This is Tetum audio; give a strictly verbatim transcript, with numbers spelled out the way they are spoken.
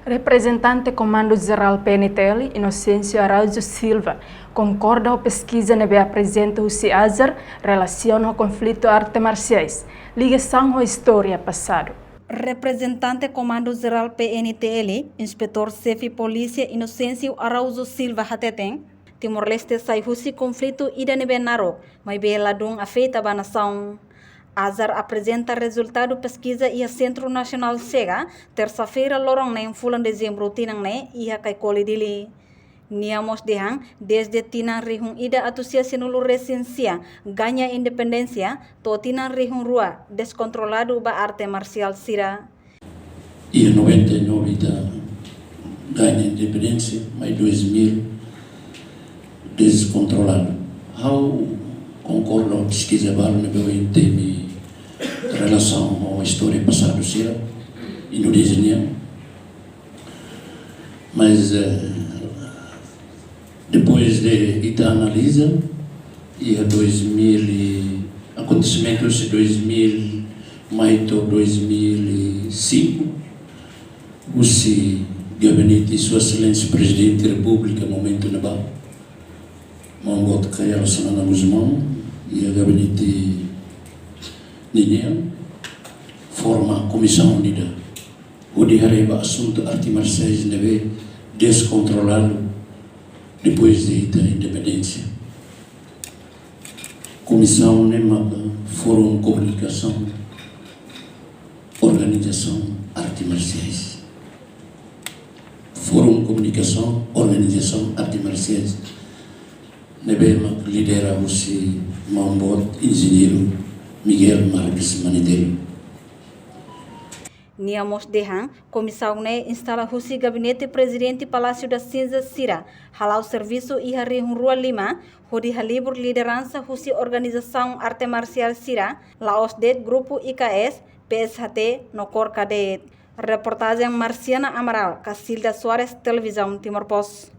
Reprezentante Komandu Jerál P N T L, Inocêncio Araújo Silva, konkorda ho peskiza ne'ebé aprezenta husi Azar relasiona ho konflitu arte marsiais, ligasaun ho istória pasadu. Reprezentante Komandu Jerál P N T L, Inspetór Xefe Polísia Inocêncio Araújo Silva hateten, Timor-Leste sai husi konflitu ida ne'ebé naruk, maibé ladún afeta ba nasaun. Azar aprezenta rezultadu peskiza iha Sentru Nasionál Chega, tersa-feira loron neen fulan Dezembru tinan ne'e iha Caicoli, Dili. Nia mós dehan, dezde tinan rihun ida atus sia sianulu resin sia gaña independénsia, to'o tinan rihun rua deskontroladu ba arte marsiál sira. Iha noventa e nove ita gaña independénsia, mai dois mil deskontroladu. Ha'u konkorda ho peskiza balu ne'ebé ohin temi relasaun ho istória pasadu sira, Indonézia nian. Mas, eh, depois de ita analiza, iha dois mil e, akontesimentu husi dois mil mai to'o dois mil e cinco, husi gabinete Sua Exelénsia Prezidente Repúblika momentu ne'ebá, Maun Boot Kay Rala Xanana Gusmão, iha gabinete ninian, forma komisaun ida hodi haree ba asuntu arte marsiais ne'ebé deskontroladu depois de ita independénsia. Komisaun ne'e maka Fórum Komunikasaun Organizasaun Arte Marsiais. Fórum Komunikasaun Organizasaun Arte Marsiais. Ne'ebé mak lidera husi Maun Boot Enjeñeiru Miguel Marques Manetelu. Nia mós dehan, komisaun ne'e instala husi gabinete prezidente Palácio das Cinzas sira, hala'o servisu iha rihun rua lima, hodi halibur lideransa husi organizasaun arte marsiál sira, la'ós de'it grupu I K S, P S H T, no KORKA de'it. Reportajen Marciana Amaral, Casilda Soares, Televizaun Timor Post.